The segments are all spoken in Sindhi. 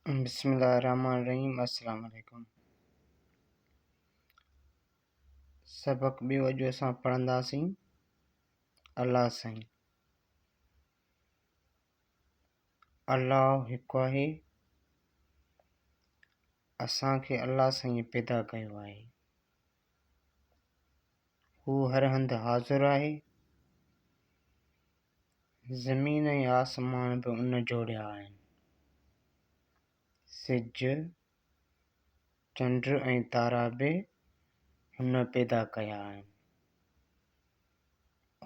بسم الله الرحمٰن الرحيم السلام عليڪم سبق ٻيو اڄ اسان پڙهنداسين الله سائين الله هڪ آهي اسان کي الله سائين پيدا ڪيو آهي هو هر هنڌ حاضر آهي زمين ۽ آسمان به ان جوڙيا آهن. سج، چنڊ ۽ تارا به هن پيدا ڪيا آهن.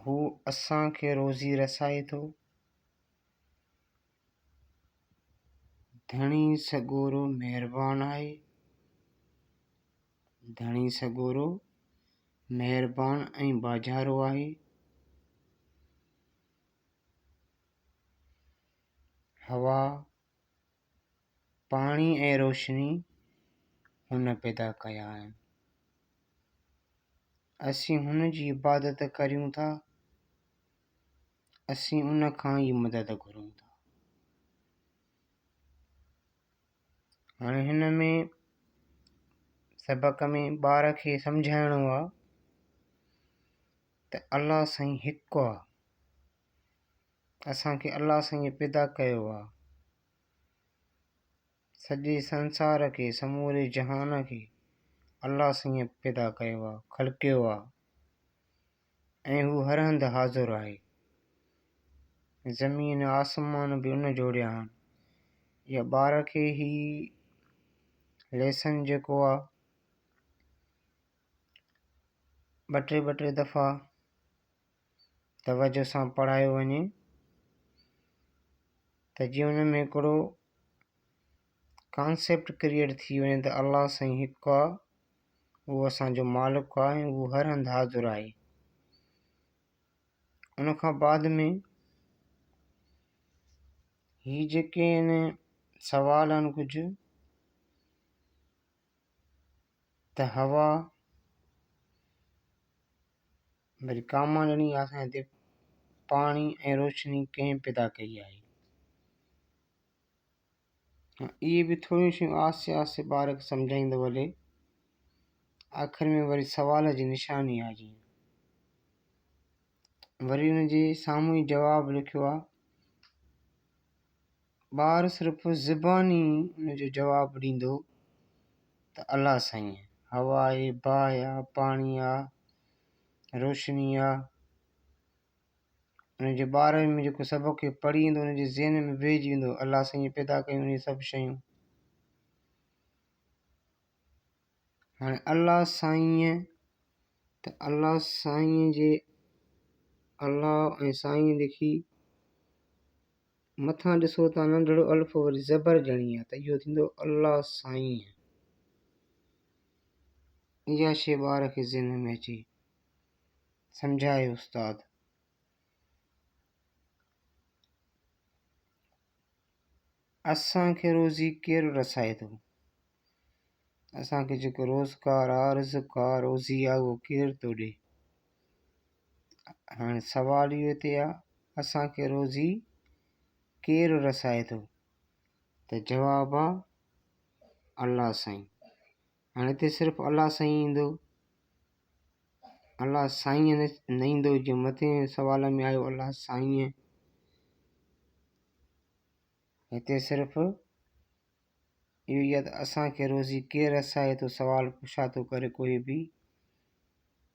هو اسان کي روزي رسائي ٿو. ڌڻي سڳورو مهربان آهي. ڌڻي سڳورو مهربان ۽ ٻاجهارو آهي. هوا، پاڻي ۽ روشني هن پيدا ڪيا آهن. اسين هن جي عبادت ڪريون ٿا. اسين ان کان ئي مدد گهرون ٿا. هاڻي هن ۾ سبق ۾ ٻار کي سمجهائڻو آ ته الله سائين هڪ آ، اسان کي الله سائين پيدا ڪيو آ، سڄي سنسار کي سموري جهان کي الله سائين پيدا ڪيو آ، خلقيو آ ۽ هو هر هنڌ حاضر آهي. زمين آسمان به ان جوڙيا آهن. يا ٻار کي هي ليسن جيڪو آ ٻه ٽي ٻه ٽي دفعا توجه سان پڙهايو وڃي ته جيئن ان ۾ هڪڙو ڪانسيپٽ ڪريئيٽ ٿي وڃي ته الله سائين هڪ آ، اهو اسان جو مالڪ آ ۽ اهو هر هنڌ حاضر آهي. ان کان بعد ۾ هي جيڪي آهن سوال آهن ڪجهه ته هوا وري ڪاما ڏني آ اسان هتي پاڻي ۽ روشني ڪنهن پيدا ڪئي آهي؟ اهي به ٿوريون شيون آهستي آهستي ٻار کي سمجهائيندو هلي. آخر ۾ وري سوال جي نشاني آ جيئن وري ان جي سامهون ئي جواب لکيو آ. ٻار صرف زباني ان جو جواب ڏيندو ته الله سائين هوا آهي، باهه آ، پاڻي آ، روشني آ. ان جي ٻار ۾ جيڪو سبق کي پڙهي ايندو ان جي ذهن ۾ ويهجي ويندو الله سائين پيدا ڪيون اهي سڀ شيون. هاڻي الله سائين ته الله سائين جي الله ۽ سائين لکي مٿان ڏسو ته ننڍڙو الف وري زبر ڄڻي آ ته اهو ٿيندو الله سائين. اها شيء ٻار کي ذهن ۾ اچي. سمجهايو استاد. اسان کي روزي ڪير رسائي ٿو؟ اسان کي جيڪو روزگار آ، رزق آ، روزي آ، اهو ڪير ٿو ڏي؟ هاڻي سوال اهو هتي آ، اسان کي روزي ڪير رسائي ٿو؟ ته جواب آ الله سائين. هاڻي هتي صرف الله سائين ايندو، الله سائين نه ايندو جيئن مٿين سوال ۾ آيو الله سائين. هتي صرف اهو ئي آهي ته اسان کي روزي ڪير رسائي ٿو سوال پڇا ٿو ڪري ڪوئي به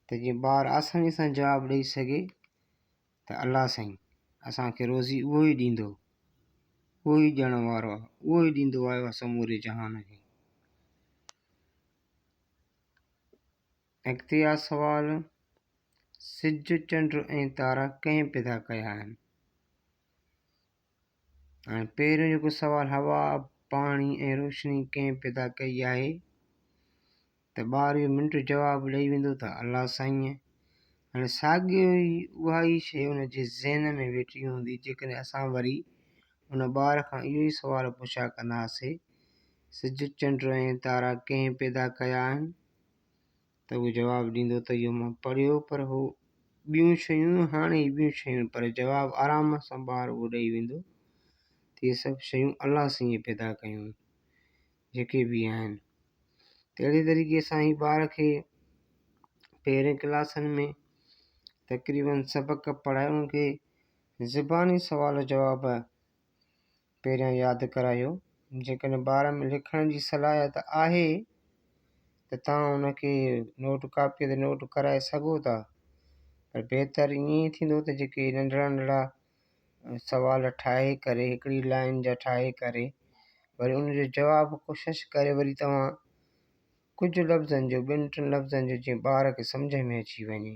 ته جيئن ٻار آساني سان جواب ڏئي سگهي ته الله سائين اسان کي روزي اهو ئي ڏيندو، اهو ئي ڏيڻ وارو آهي، اهو ئي ڏيندو آيو آهي سموري جهان کي. اڳتي آ سوال، سج، چنڊ ۽ تارا ڪنهن پيدا ڪيا آهن؟ هاڻي پهريون جيڪو سوال هوا، پاڻي ۽ روشني ڪنهن پيدا ڪئي آهي؟ ته ٻار اهو منٽ جواب ڏئي ويندو ته الله سائينء. هاڻي ساڳيو ئي اها ئي شيء ان جي ذهن ۾ ويٺي هوندي جيڪڏهن اسان وري ان ٻار کان اهو ئي سوال پڇا ڪنداسين سج، چنڊ ۽ تارا ڪنهن پيدا ڪيا آهن؟ ته اهو جواب ڏيندو ته اهو مان پڙهيو پر هو ٻيون شيون هاڻي هي ٻيون شيون پر جواب آرام سان ٻار اهو ڏئي ويندو ته اهي سڀ شيون الله سائينء پيدا ڪيون. جيڪي به آهن ته اهڙي طريقي سان هي ٻار کي پهرين ڪلاسن ۾ تقريبن سبق پڙهائي ان کي زباني سوال جواب پهريان ياد ڪرايو. جيڪڏهن ٻار ۾ لکڻ جي صلاحيت آهي ته توهان ان کي نوٽ ڪاپيء تي نوٽ ڪرائي سگهو ٿا، پر بهتر ائين ئي ٿيندو ته جيڪي ننڍڙا ننڍڙا سوال ٺاهي ڪري هڪڙي لائن جا ٺاهي ڪري وري ان جو جواب ڪوشش ڪري وري توهان ڪجهه لفظن جو ٻن ٽن لفظن جو جيئن ٻار کي سمجهه ۾ اچي وڃي.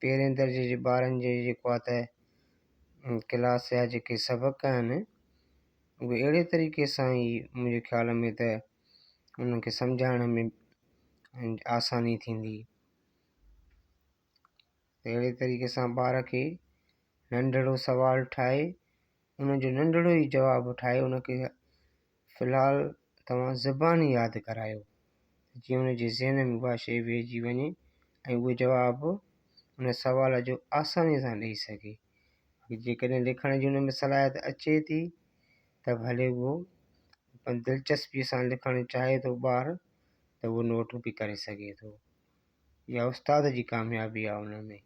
پهرين درجي جي ٻارن جي جيڪو آهي ته ڪلاس جا جيڪي سبق آهن اهي اهڙي طريقي سان ئي منهنجي خيال ۾ ته انهن کي سمجهائڻ ۾ آساني ٿيندي. ته اهڙي طريقي سان ٻار کي ننڍڙو سوال ٺاهي ان جو ننڍڙو ئي جواب ٺاهي ان کي في الحال توهان زباني ياد ڪرايو جيئن ان جي ذهن ۾ اها شيء ويهجي وڃي ۽ اهو جواب ان سوال جو آساني سان ڏئي سگهي. جيڪڏهن لکڻ جي ان ۾ صلاحيت اچي ٿي ته ڀلي اهو دلچسپي سان لکڻ چاهي ٿو ٻار ته اهو نوٽ به ڪري سگهي ٿو. اها استاد جي ڪاميابي آهي ان ۾.